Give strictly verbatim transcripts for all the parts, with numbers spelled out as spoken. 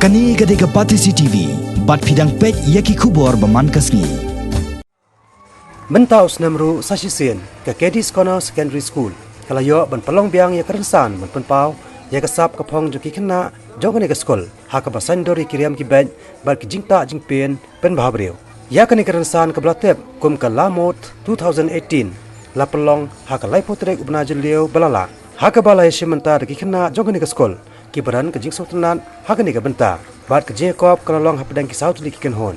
Kane ka dei ka Batesi T V, bad phi dang peit ïa ki khubor ba man ka sngi. Mynta u snem ruh sa shisien, ka K D's Corner Secondary School ka la ïoh ban pynlong biang ïa ka rynsan ban pynpaw ïa ka sap ka phong jong ki khynnah jong kane ka skul ha kaba saiñdur ïa ki riam ki beit bad ki jingtah jingpien pynbha briew. Ïa kane ka rynsan kaba la tip kum ka Lamot two thousand eighteen la pynlong ha ka laiphew tarik u bnai Jylliew ba la lah, ha kaba la ïashim bynta da ki khynnah jong kane ka skul kiba don ka jingsngewtynnat ha kane ka bynta. Bad ka jingïakop ka la long hapdeng ki saw tylli ki kynhun.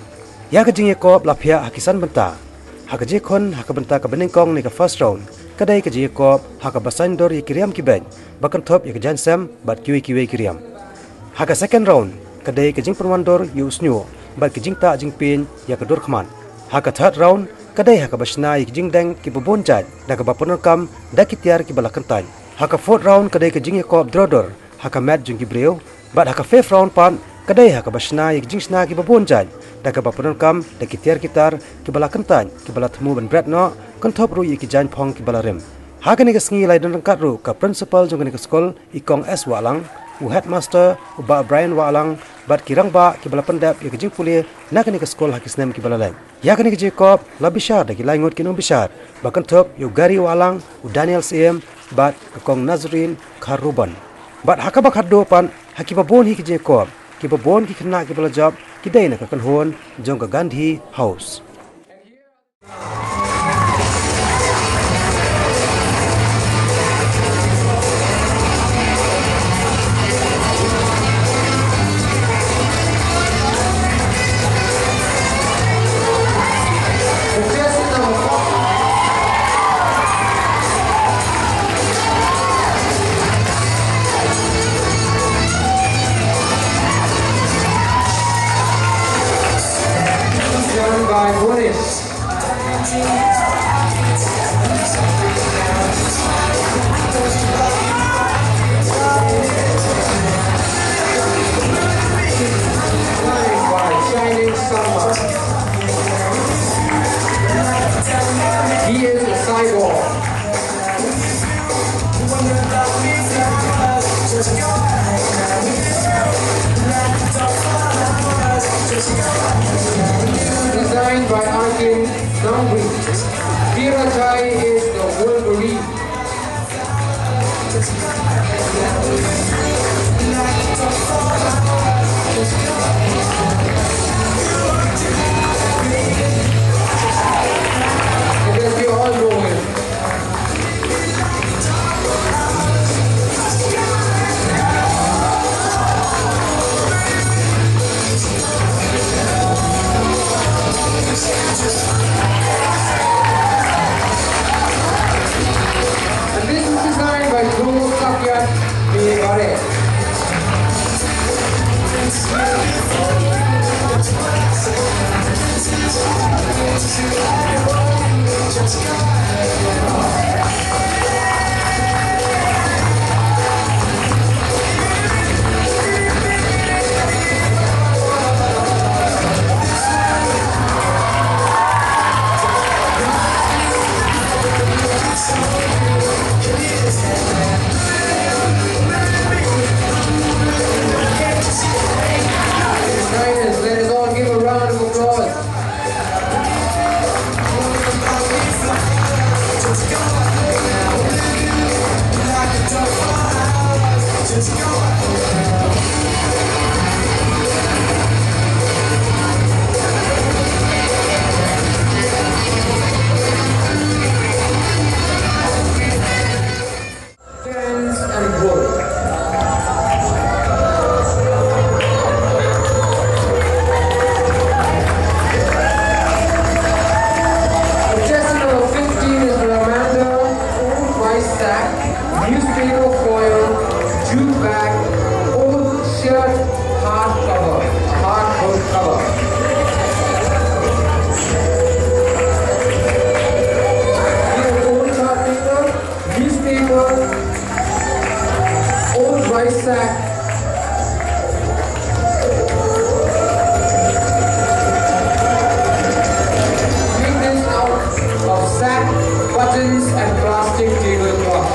Ïa ka jingïakop la phiah ha ki san bynta. Ha ka jingkhun ha ka bynta kaba nyngkong ne ka first round, ka dei ka jingïakop ha kaba saiñdur ïa ki riam ki beit ba kynthup ïa ka jaiñsem bad kiwei kiwei ki riam. Ha ka second round, ka dei ka jingpynwandur ïa u shñiuh bad ka jingtah jingpien ïa ka dur khmat. Ha ka third round, ka dei ha kaba shna ïa ki jingdeng kiba bun jait da kaba pyndonkam da ki tiar kiba la kyntait. Ha ka fourth round, ka dei ka jingïakop dro dur ha ka met jong ki briew. Bad ha ka fifth round pat, ka dei ha kaba shna ïa ki jingshna kiba bun jait da kaba pyndonkam da ki tiar ki tar kiba la kyntait, kiba la thmu ban bret noh, kynthup ruh ïa ki jaiñ phong kiba la rim. Ha kane ka sngi la ïadon ryngkat ruh ka principal jong kane ka skul, i Kong S Wahlang, u headmaster, u Bah Brian Wahlang, bad ki rangbah kiba la pyndep ïa ka jingpule na kane ka skul ha ki snem kiba la leit. Ïa kane ka jingïakop la bishar da ki lai ngut ki nongbishar ba kynthup ïa u Gary Wahlang, u Daniel Syiem, bad ka Kong Nazreen Kharrubon. Bad ha kaba khatduh pat, ha kiba bun hi ki jingïakop, kiba bun ki khynnah kiba la jop ki dei na ka kynhun jong ka Gandhi House. Done by Bhunesh. By Shining Summer. He is a cyborg. Designed by Arkin Nongri. Piratai is the Wolverine. I guess we all know him. And this is designed by Dhruv Sakyat Bhare. Designers, let us all give a round of applause. Fans and world. Contestant number fifteen is the Ramander, old rice sack, newspaper foil, jute bag, old shirt, hard cover, hard book cover. We have old chart paper, newspaper, old rice sack. Make this out of sack, buttons, and plastic tablecloth.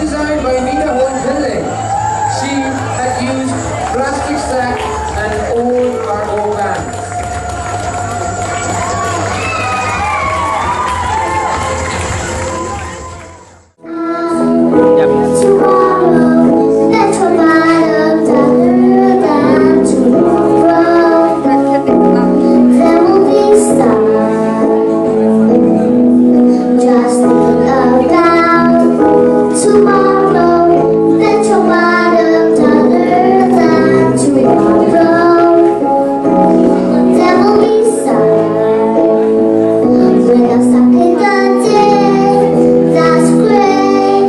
Designed by Nina Hon Pillay. She had used plastic sacks and old cargo vans. Just think about tomorrow, better, brighter, better than tomorrow. There will be sun when I'm stuck in the day that's gray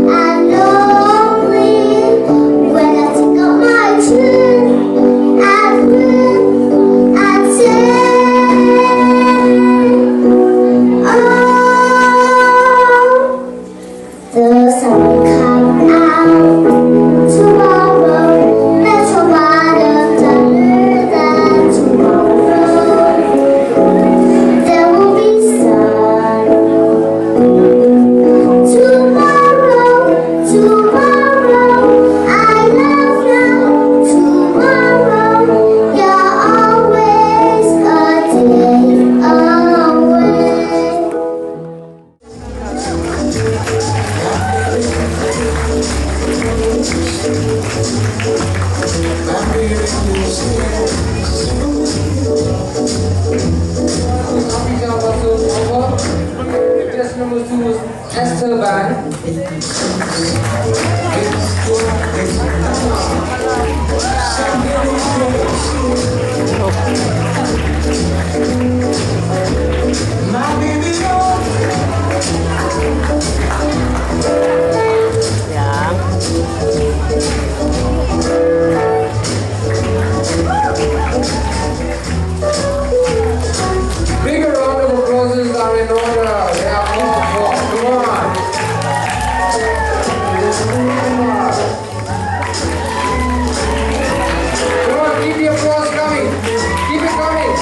and lonely. When I take out my chin and grin and say, oh, the sun will come out tomorrow. Better, brighter, better than tomorrow. There will be sun tomorrow. Tomorrow, I love you. Tomorrow, you're always a day away. Just number two was Esther Band. Big round of applause are in order. They are all for. Come on. Come on, keep the applause coming. Keep it coming.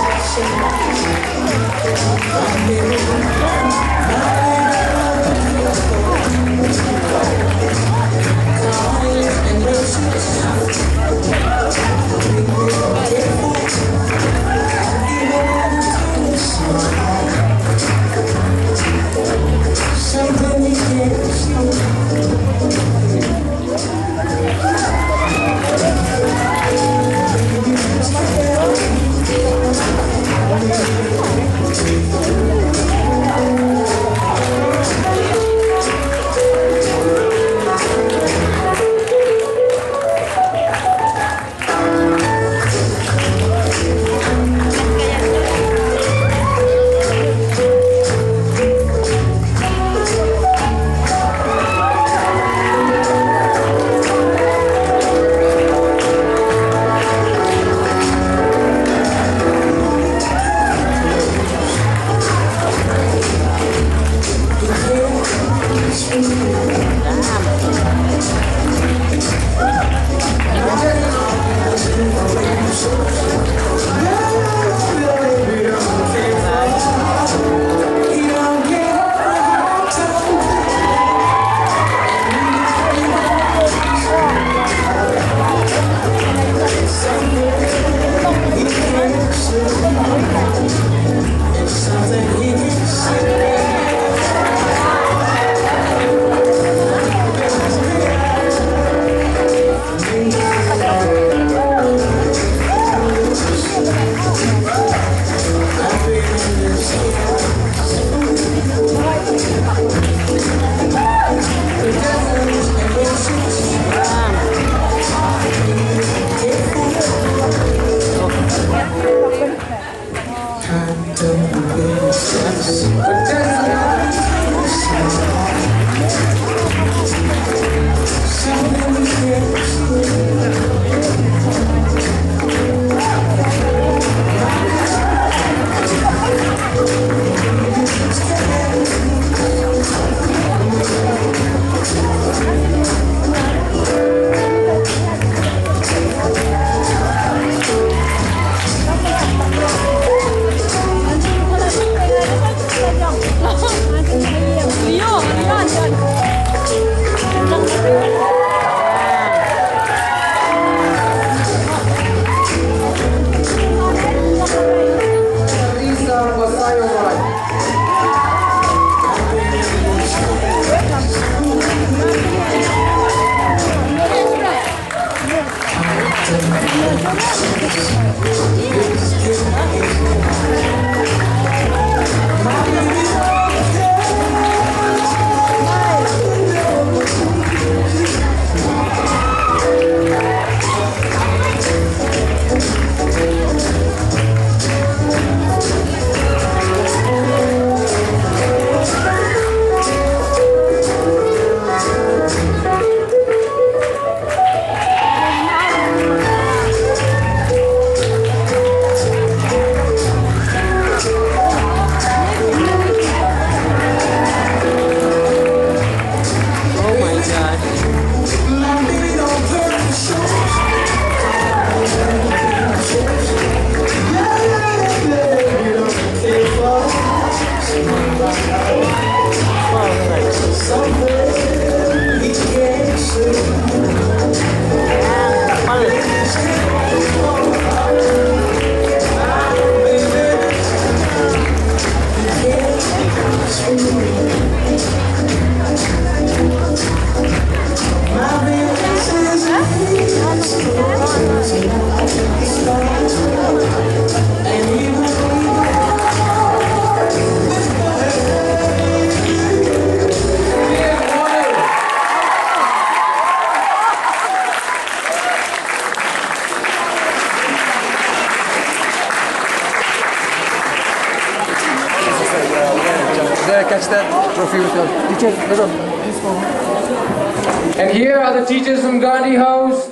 Stand, trophy with us. Teachers, hold on. Please come. And here are the teachers from Gandhi House.